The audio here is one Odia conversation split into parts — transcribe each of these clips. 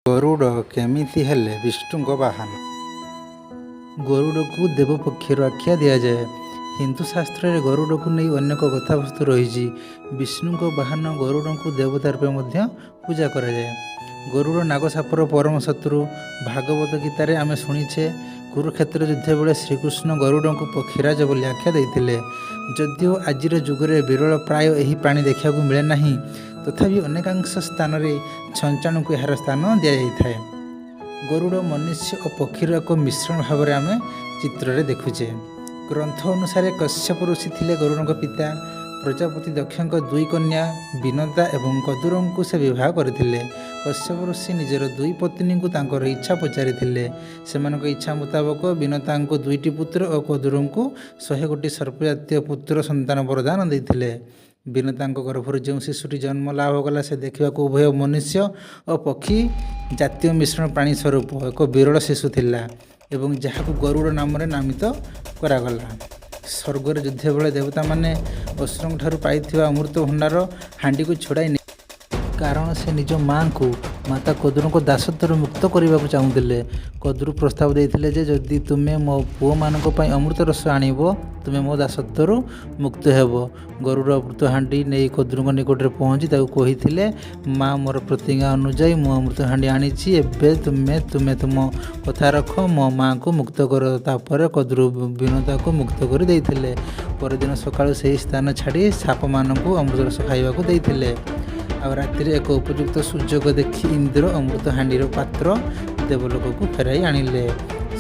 ଗରୁଡ଼ କେମିତି ହେଲେ ବିଷ୍ଣୁଙ୍କ ବାହନ? ଗରୁଡ଼କୁ ଦେବପକ୍ଷୀର ଆଖ୍ୟା ଦିଆଯାଏ। ହିନ୍ଦୁ ଶାସ୍ତ୍ରରେ ଗରୁଡ଼କୁ ନେଇ ଅନେକ କଥାବସ୍ତୁ ରହିଛି। ବିଷ୍ଣୁଙ୍କ ବାହନ ଗରୁଡ଼ଙ୍କୁ ଦେବତା ରୂପେ ମଧ୍ୟ ପୂଜା କରାଯାଏ। ଗରୁଡ଼ ନାଗ ସାପର ପରମ ଶତ୍ରୁ। ଭାଗବତ ଗୀତାରେ ଆମେ ଶୁଣିଛେ, କୁରୁକ୍ଷେତ୍ର ଯୁଦ୍ଧ ବେଳେ ଶ୍ରୀକୃଷ୍ଣ ଗରୁଡ଼ଙ୍କୁ ପକ୍ଷୀରାଜ ବୋଲି ଆଖ୍ୟା ଦେଇଥିଲେ। ଯଦିଓ ଆଜିର ଯୁଗରେ ବିରଳ ପ୍ରାୟ ଏହି ପ୍ରାଣୀ ଦେଖିବାକୁ ମିଳେ ନାହିଁ, ତଥାପି ଅନେକାଂଶ ସ୍ଥାନରେ ଛଞ୍ଚାଣକୁ ଏହାର ସ୍ଥାନ ଦିଆଯାଇଥାଏ। ଗରୁଡ଼ ମନୁଷ୍ୟ ଓ ପକ୍ଷୀର ଏକ ମିଶ୍ରଣ ଭାବରେ ଆମେ ଚିତ୍ରରେ ଦେଖୁଛେ। ଗ୍ରନ୍ଥ ଅନୁସାରେ କଶ୍ୟପ ଋଷି ଥିଲେ ଗରୁଡ଼ଙ୍କ ପିତା। ପ୍ରଜାପତି ଦକ୍ଷଙ୍କ ଦୁଇ କନ୍ୟା ବିନତା ଏବଂ କଦୁରଙ୍କୁ ସେ ବିବାହ କରିଥିଲେ। କଶ୍ୟପ ଋଷି ନିଜର ଦୁଇ ପତ୍ନୀଙ୍କୁ ତାଙ୍କର ଇଚ୍ଛା ପଚାରିଥିଲେ। ସେମାନଙ୍କ ଇଚ୍ଛା ମୁତାବକ ବିନତାଙ୍କୁ ଦୁଇଟି ପୁତ୍ର ଓ କଦୁରଙ୍କୁ 100 ଗୋଟି ସର୍ପଜାତୀୟ ପୁତ୍ର ସନ୍ତାନ ବରଦାନ ଦେଇଥିଲେ। ବିନତାଙ୍କ ଗର୍ଭରୁ ଯେଉଁ ଶିଶୁଟି ଜନ୍ମ ଲାଭ କଲା, ସେ ଦେଖିବାକୁ ଉଭୟ ମନୁଷ୍ୟ ଓ ପକ୍ଷୀ ଜାତୀୟ ମିଶ୍ରଣ ପ୍ରାଣୀ ସ୍ୱରୂପ ଏକ ବିରଳ ଶିଶୁ ଥିଲା ଏବଂ ଯାହାକୁ ଗରୁଡ଼ ନାମରେ ନାମିତ କରାଗଲା। ସ୍ୱର୍ଗରେ ଯୁଦ୍ଧ ବେଳେ ଦେବତାମାନେ ଅସୁରଙ୍କଠାରୁ ପାଇଥିବା ଅମୃତ ଭଣ୍ଡାର ହାଣ୍ଡିକୁ ଛଡ଼ାଇ, କାରଣ ସେ ନିଜ ମାଆଙ୍କୁ ମାତା କଦ୍ରୁଙ୍କ ଦାସତ୍ୱରୁ ମୁକ୍ତ କରିବାକୁ ଚାହୁଁଥିଲେ। କଦ୍ରୁ ପ୍ରସ୍ତାବ ଦେଇଥିଲେ ଯେ ଯଦି ତୁମେ ମୋ ପୁଅମାନଙ୍କ ପାଇଁ ଅମୃତ ରସ ଆଣିବ, ତୁମେ ମୋ ଦାସତ୍ୱରୁ ମୁକ୍ତ ହେବ। ଗରୁଡ଼ ଅମୃତ ହାଣ୍ଡି ନେଇ କଦ୍ରୁଙ୍କ ନିକଟରେ ପହଞ୍ଚି ତାକୁ କହିଥିଲେ, "ମା, ମୋର ପ୍ରତିଜ୍ଞା ଅନୁଯାୟୀ ମୁଁ ଅମୃତ ହାଣ୍ଡି ଆଣିଛି। ଏବେ ତୁମେ ତୁମ କଥା ରଖ, ମୋ ମାଆଙ୍କୁ ମୁକ୍ତ କର।" ତାପରେ କଦ୍ରୁ ବିନତାକୁ ମୁକ୍ତ କରି ଦେଇଥିଲେ। ପରଦିନ ସକାଳୁ ସେହି ସ୍ଥାନ ଛାଡ଼ି ସାପମାନଙ୍କୁ ଅମୃତ ରସ ଖାଇବାକୁ ଦେଇଥିଲେ। ଆଉ ରାତିରେ ଏକ ଉପଯୁକ୍ତ ସୁଯୋଗ ଦେଖି ଇନ୍ଦ୍ର ଅମୃତ ହାଣ୍ଡିର ପାତ୍ର ଦେବଲୋକକୁ ଫେରାଇ ଆଣିଲେ।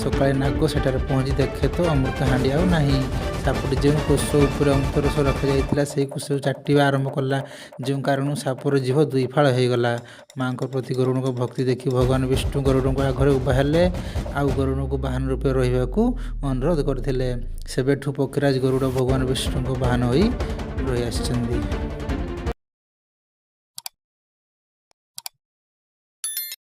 ସକାଳେ ନାଗ ସେଠାରେ ପହଞ୍ଚି ଦେଖେ ତ ଅମୃତ ହାଣ୍ଡି ଆଉ ନାହିଁ। ସାପଟି ଯେଉଁ କୁଶ ଉପରେ ଅମୃତ ରସ ରଖାଯାଇଥିଲା, ସେହି କୁଶକୁ ଚାଟିବା ଆରମ୍ଭ କଲା, ଯେଉଁ କାରଣରୁ ସାପର ଜିଭ ଦୁଇ ଫାଳ ହୋଇଗଲା। ମାଆଙ୍କ ପ୍ରତି ଗରୁଡ଼ଙ୍କ ଭକ୍ତି ଦେଖି ଭଗବାନ ବିଷ୍ଣୁ ଗରୁଡ଼ଙ୍କ ଆଗରେ ଉଭା ହେଲେ ଆଉ ଗରୁଡ଼ଙ୍କୁ ବାହନ ରୂପେ ରହିବାକୁ ଅନୁରୋଧ କରିଥିଲେ। ସେବେଠୁ ପକ୍ଷୀରାଜ ଗରୁଡ଼ ଭଗବାନ ବିଷ୍ଣୁଙ୍କ ବାହନ ହୋଇ ରହିଆସିଛନ୍ତି।